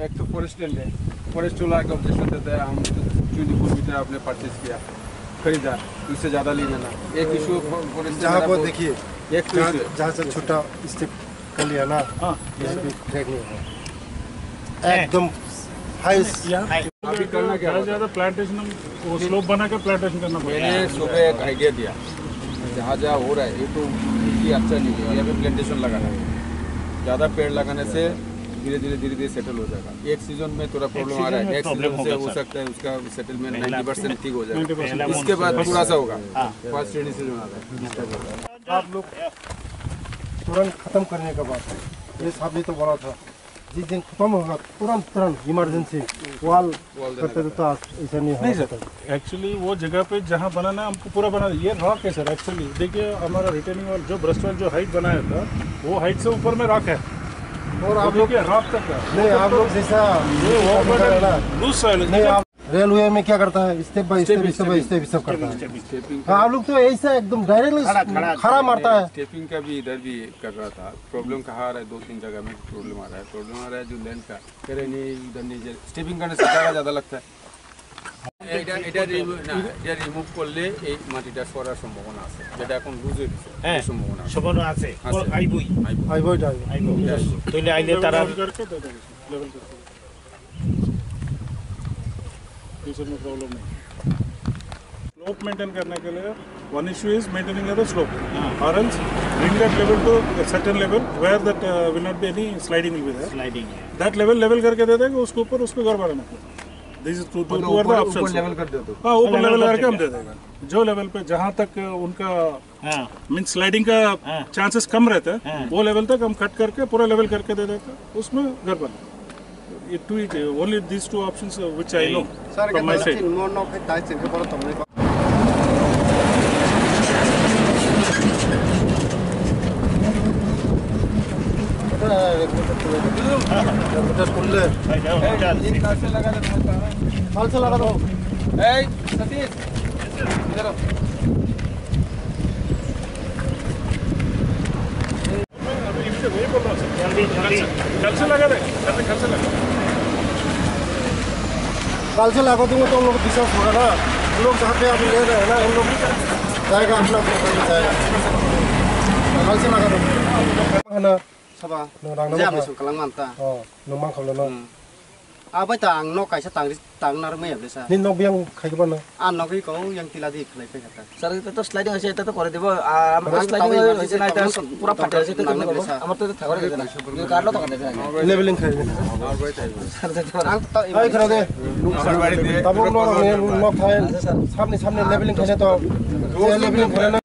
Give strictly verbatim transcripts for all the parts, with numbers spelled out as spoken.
एक तो forest land है, फॉरेस्ट वाला आके ऑब्जेक्शन देता है, हम ट्वेंटी फोर मीटर आपने परचेज किया, खरीदा, उससे ज़्यादा नहीं लेना। एक इशू फॉरेस्ट जहाँ पर देखिए, एक तो जहाँ, इशू है। जहाँ से छोटा स्टेप कर लिया ना, हाँ। इसमें ब्रेक नहीं होगा। एकदम हाईएस्ट। अभी करना क्या ज़्यादा से होता है? ज़्यादा प्लांटेशन, हम वो स्लोप बना के प्लांटेशन करना पड़ेगा। मैंने सुबह एक आइडिया दिया, जहाँ जहाँ हो रहा है, ये तो ये अच्छा नहीं है, यहाँ पे प्लांटेशन लगाना है। ज़्यादा पेड़ लगाने से धीरे धीरे धीरे धीरे सेटल हो जाएगा। एक सीजन में थोड़ा प्रॉब्लम आ रहा है, नेक्स्ट सीजन से हो सकता है उसका सेटलमेंट नाइंटी परसेंट ठीक हो जाएगा। इसके बाद पूरा सा होगा। फर्स्ट रेनी सीजन आ रहा है। आप लोग तुरंत खत्म करने का बात है, ये साहब ने तो बोला था। जिस दिन खत्म होगा, तुरंत, तुरंत इमरजेंसी वॉल करते, तो ऐसा नहीं होगा। एक्चुअली वो जगह पे जहाँ बनाना है, हमको पूरा बनाना है। ये रॉक है सर, एक्चुअली देखिए, हमारा रिटेनिंग वॉल, जो ब्रस्ट वॉल जो हाइट बनाया था, वो हाइट से ऊपर में रॉक है। और आप लोग, रॉक तक है। नहीं, आप लोग जैसा ये ओवर बर्डन, लूज सॉइल है। रेलवे में क्या करता है, step by step, step by step करता है। हाँ, आप लोग तो ऐसा एकदम डायरेक्टली खड़ा मारता है। स्टेपिंग का भी इधर भी कर रहा था, प्रॉब्लम कहाँ आ रहा है, दो तीन जगह में प्रॉब्लम आ रहा है। प्रॉब्लम आ रहा है जो लैंड का, कह रहे नहीं, उधर नहीं जा-, स्टेपिंग करने से जगह ज़्यादा लगता है। এটা এটা রিমু- না, এটা রিমুভ করলে এই মাটিটা সরার সম্ভাবনা আছে, যেটা এখন লুজ হয়ে গেছে। হ্যাঁ, সম্ভাবনা আছে। সম্ভাবনা আছে। আছে। আইবই। আইবো। আইবো, এটা আইবো। আইবো। এটা আইবো। তাহলে আইলে তারা লেভেল করতে হবে, লেভেল করতে হবে। फ्यूचर में प्रॉब्लम नहीं। स्लोप मेंटेन करने के लिए one issue is maintaining the slope, or else bring that level to a certain level where that, uh, will not be any sliding will be there. Sliding है। That level लेवल करके दे देंगे, उसके ऊपर उसको घर बनाना। This is to, to, मतलब two are the ऊपर, ऊपर ऑप्शंस। लेवल कर दो तो। हाँ, ऊपर लेवल लेवल करके करके हम क्या? दे देंगे। जो लेवल पे जहाँ तक उनका हाँ। मीन्स स्लाइडिंग का हाँ। चांसेस कम रहता है, हाँ। वो लेवल तक हम कट करके पूरा लेवल करके दे देते हैं, उसमें घर बना। ये टू ही चाहिए, only these two options which I know from my side। कल से लगा दो। ए, सतीश, इधर आओ। अभी इनसे वही बोल रहा हूँ सर। जल्दी, जल्दी। कल से, कल से लगा दे, कल से, कल से लगा। कल से लगा दूंगा तो उन लोग को विश्वास होगा ना। उन लोग जहाँ पे अभी ले रहे हैं ना, उन लोग जाएगा अपना अपना काम में जाएगा। कल से लगा दूंगा। है ना? Saba. Nung rang jam nang isu kalang manta. Oh, nung mang kholo no. Hmm. Abai ta ang nok kaisa tang tang nar maya besa. Ni nok biang khai ba no. A nok i ko yang tila di khlai pe kata. Sir, এটা তো স্লাইডিং আছে, এটা তো করে দিব। আর আমার স্লাইডিং হয়েছে না, এটা পুরো ফাটে আছে, এটা কেমনে করবো? আমার তো এটা থাকার কথা না। কাটলো তো কাটে না। লেভেলিং খাই। স্যার, এটা তো আর এই খারাপ দে। তাবো নো নো খাই। সামনে সামনে লেভেলিং খাই তো। লেভেলিং খাই না।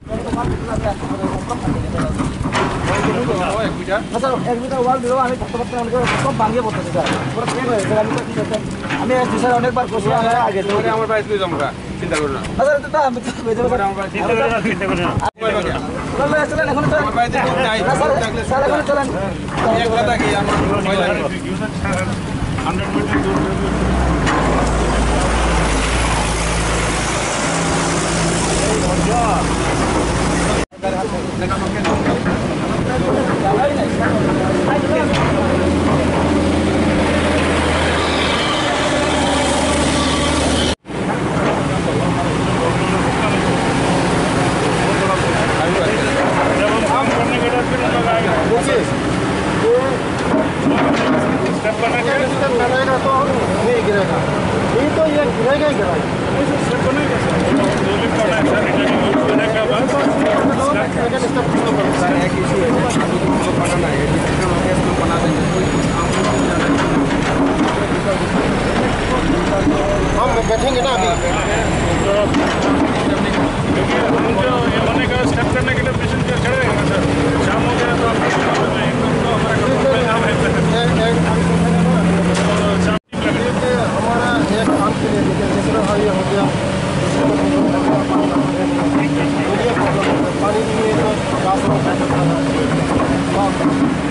আচ্ছা, এক মিটার ওয়াল দিলো, আমি ধরতে পারতাম না, আমি সব ভাঙিয়ে পড়তেছি, স্যার। পুরো ফেল হয়ে গেছে, আমি তো কি করতাম? আমি এসছি, স্যার, অনেকবার বসে, আমরা আগে। তোমারে আমার বাড়িতে নিয়ে যাবো, চিন্তা করো না। আচ্ছা, এটা তো আমি তো বেঁচে তোমারে আমার বাড়িতে চিন্তা করো না, চিন্তা করো না। চলেন, চলেন, এখন চলেন। আমার বাড়িতে লোক নাই, না, স্যার, লোক থাকলে স্যার, এখন চলেন। একলা থাকি, আমার ভয় লাগে। হান্ড্রেড মিটার দূর। जब हम काम करने के बाद फिर उनका गाएगा। देखिए, वो स्टेप बना के स्टेप बनाएगा तो नहीं गिरेगा। नहीं तो ये गिरेगा ही गिरेगा। नहीं, सर, स्टेप बनेगा, सर। जो लिफ्ट होना है, सर, रिटर्निंग लिफ्ट होने के बाद स्टेप। हम बैठेंगे ना अभी। तो क्योंकि हम जो ये होने का स्टेप करने के लिए मशीन पे खड़े हैं ना सर, शाम हो गया तो आप एकदम तो हमारा काम है, काम है। ये, ये, तो शाम ये हमारा एक काम दूसरा हाईवे हो गया, पानी नहीं है तो रास्ता,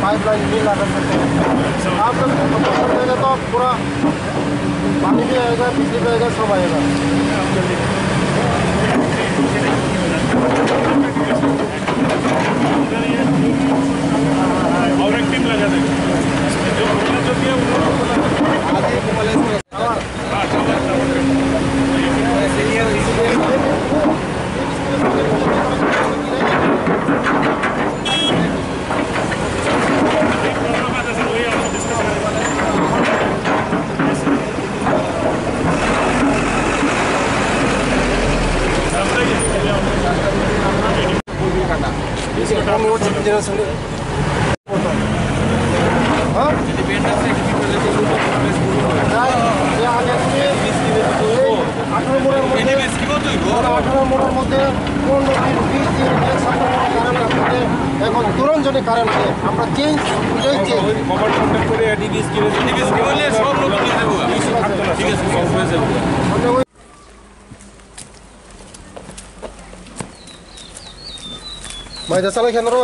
पाइपलाइन नहीं लगा सकते हैं। आप लोग तो पूरा पानी भी आएगा, बिजली भी आएगा, सब आएगा। और एक टीम लगा देंगे। जो, जो भी है, उन लोगों को लगा देंगे। আঠারো মোড়ের মধ্যে পনেরো দিন, বিশ দিন, এক সপ্তাহ কারেন্ট আসছে। এখন তুরন্ত যদি কারেন্ট আসে, আমরা চেঞ্জ, চেঞ্জ। গভর্নমেন্ট করে এডিবি স্কিমে, এডিবি স্কিমে হলে সব লোক নিয়ে যাবো। ঠিক আছে, সব হয়ে যাবো। Mai da salai khe noro?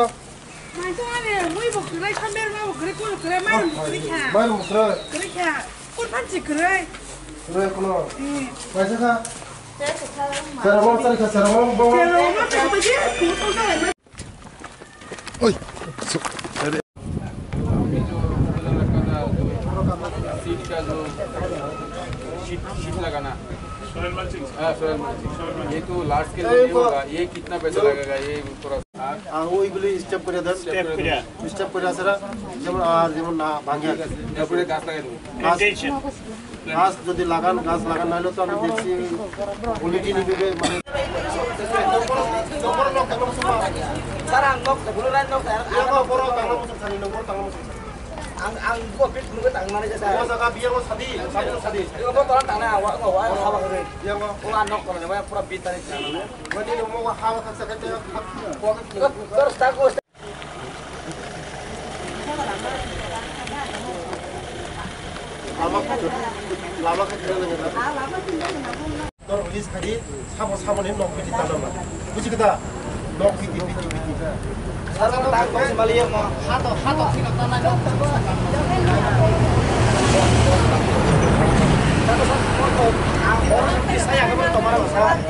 Mai da ale, mui bo kwrwi, samber ma bo kwrwi, kunu kwrwi, mairum kwrwi kha. Mairum kwrwi. Kwrwi kha. Kun phansi kwrwi. Kwrwi kuno. Hmm. Mai sa kha? Sera mo salai kha, sera mo bo. Sera mo salai kha. Oi. Seat का जो sheet, sheet लगाना। Soil mulching. हाँ, soil mulching. ये तो large scale में नहीं होगा। ये कितना पैसा लगेगा? ये पूरा। Ang ui bili step kore den. Step kore. Step kore asara, jemon ar jemon na bhangya. তারপরে গাছ লাগাই দেবো। গাছ, গাছ যদি লাগান, গাছ লাগান নাইলে তো আমি দেখছি quality নিবে মানে। Sir, ang nok, bulu rai nok, sir. Iya, ang nok, boro tanglo musul sani, nok boro tanglo musul sani. Ang, ang gua pit nunggu tang mana aja, sir. Gua jaga biar lo sadi, sadi, sadi. Iya, gua tolong tang na, wa, wa, wa, hawa kere. Iya, gua. Gua nok kono, wa pura bit tadi. Gua ni lo mau hawa kasa kete. Gua terus tak gua. Lama kete, lama kete. Norok release khai di, sabo saboni nok biti tanama. Buji khe da? Nok biti, biti, biti. Sabo tak kok sembali ya mo. Hato, hato sino tanai nok.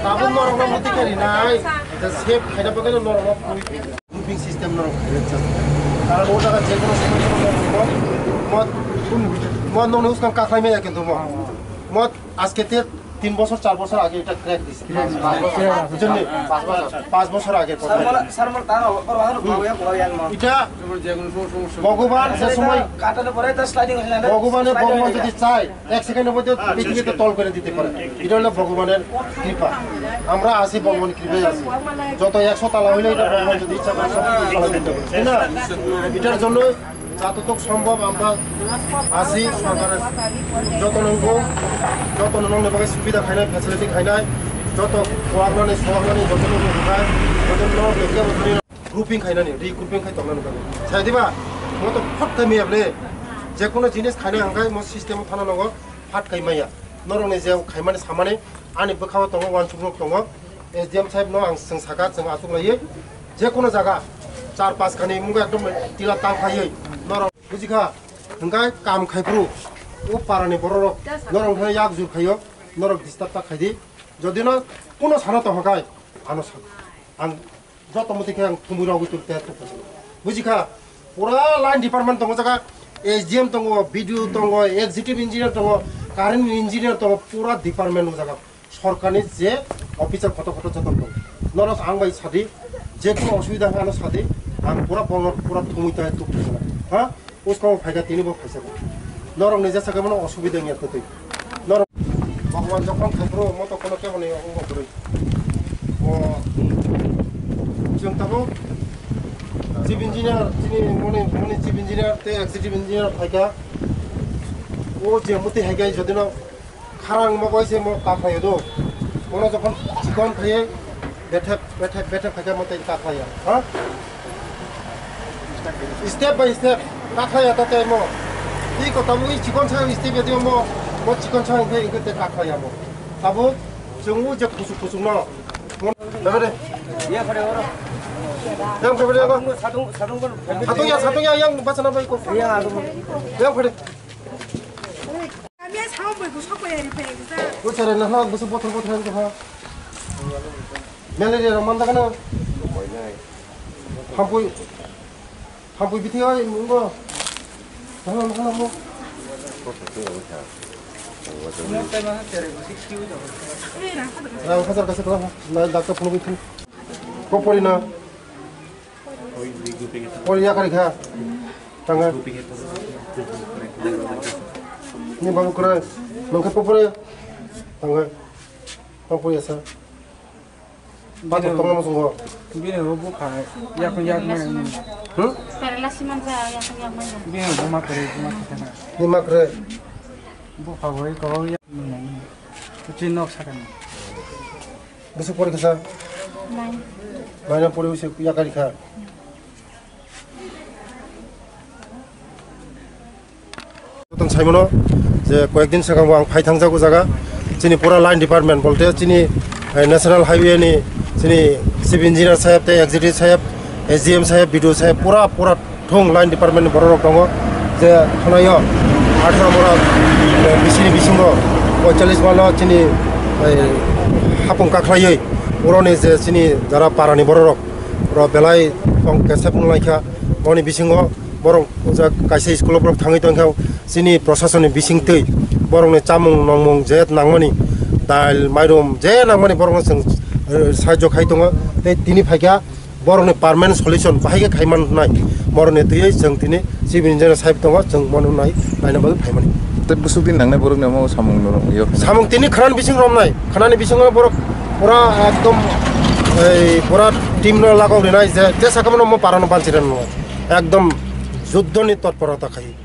Tabuk norok no muti kari nai. Ita sep khaina bagwi norok no pui. Grouping system norok khaina chak. Karon o jaga je kono somoy somoy norok mo, mo, mo nokni uskang kakhai maya kintu mo. Mo aske te তিন বছর, চার বছর আগে এটা ক্র্যাক দিছে। পাঁচ বছর। বুঝলেন? পাঁচ বছর। পাঁচ বছর আগের কথা। স্যার, মোলা, স্যার, মোলা, তার ওপর বাহার, হুম। বাবু, এক, ওই, আনমা। এটা ভগবান যে সময় কাটার পরে তার স্লাইডিং হয়েছে না, ভগবানে, স্লাইডিং ভগবান হয়ে যদি যায়। চায়, এক সেকেন্ডের মধ্যে পৃথিবীতে তল করে দিতে পারে। এটা হলো ভগবানের কৃপা। আমরা আছি, ভগবানের কৃপায় আছি। যত একশো তালা হইলে এটা ভগবান যদি ইচ্ছা করে সব কিছু তালা দিতে পারে। তাই না? এটার জন্য যতটুক সম্ভব আমরা আছি, সরকারের যত নঙ্গ, যত নঙ্গ সুবিধা খাইনাই, ফ্যাসিলিটি খাইনাই, যত খোয়াগনানি, সোয়াগনানি, যত নঙ্গ খাই, যত নঙ্গ গ্রুপিং খাইনানি, রিগ্রুপিং খাই তংনানি। সাইদিবা, মতো ফট খাই মিয়া বলে, যে কোনো জিনিস খাইনাই হাঙ্গাই, মো সিস্টেম থানা নঙ্গ, ফাট খাই মাইয়া। নরংনি যে খাইমানি সামানি, ani bwkhao tongo, uansuk rok tongo. S D M saheb no ang chwng saka, chwng aswk laiwi. Je kono jaga char panch khani mungo ekdom tila tang khaiwi norok bujikha, hwnkhe kam khai phuru o para ni borok rok norok hwnkhe yak jur khaio, norok disturb ta khaidi. Jodi no kono sana tong kha, ano sa, ang joto muti khe ang thumui rogwi tul te tuk. Bujikha, pura line department tongo jaga, S D M tongo, B D O tongo, executive engineer tongo, current engineer tongo, pura department o jaga. Sorkarni je officer kotor kotor joto tong. Norok ang bai sadi, je kono osubida hwnkhano sadi, ang pura borok pura thumui tai tuk thung. Ha? Uskang phaikha tini bo phaisa. Norok ni jesa khe mano osubida wngya kwtwi. Norok Bhagwan jokhon khaipro moto kono kebo ni wngbo kwrwi. O chwng tabuk chief engineer, chini moni, moni chief engineer tei executive engineer phaikha. O je muti haikai jodino Kharang mo bai se mo ta khlai do. Mono jokhon chikon khlai, bethe, bethe, bethe khlai mo tei ta khlai ya. Ha? Step by step ta khlai ya ta tei mo. I ko tamu i chikon sa step ya dio mo. Mo chikon chang khe ingkhe te kakha ya mo. Tabuk chwng u je kusuk kusuk no. Bebe de. Yang bebe de. Sadung, sadung, sadung. Sadung ya, sadung ya, yang bachana bai ko. Yang bebe de. Kami ya sama bai ko sok bai ari bai ko sa. Ko chare na ha, busu bothor bothor ko ha. Malaria rok man daga na. Hampui. Hampui bithi oi mungo. Thanam thanam mo. Rang hajar kasa thanam. Na dakta phone bithi. Ko pori na. Pori ya kari kha. Tanga. Ni babu kore. Nang kha pori. Tanga. Tang pori asa. Bathok tongma muchungo. Bini bo bupha yakung yakmai. Hmm? Paralasi manjak yakung yakmai. Bini bo ma kwrwi, bo ma kwrwi. Ni ma kwrwi. Bupha bo ko yakmai. Kuchi nok sakani. Busu pori kasa? Nine. Nine pori usi yakari kha. Tong saimono je koyekdin swkango ang phai thangjago jaga chini pura line department bolte chini, eh, national highway ni chini chief engineer saheb tei executive saheb, S D M saheb, B D O saheb pura pura thung line department ni borok rok tongo je thanaio atharo borok, eh, bisini bisingo poichalis mano chini, eh, hapung kakhlaiwi boroni je chini jara parani borok rok ro belai tong kesep nung laikha boni bisingo borok kaisa school borok thangwi tongkha chini proshasoni bisingtwi borokni chamung nongmung je nangmani dal mairum je nangmani borokno chwng, eh, sahajyo khai tongo tei tini phaikha borokni permanent solution bahai khe khaiman nai borokni twiwi chwng tini chief engineer sahib tongo chwng bono nai naina bagwi phaimani. Tei busuk din nangnai borokni omo samung no yo. Samung tini khwnani bising romnai khwnani bisingo borok pura ekdom ei pura team no lagok rinai je je sakha mano mo parano banchi rano ekdom juddhoni totporota khai.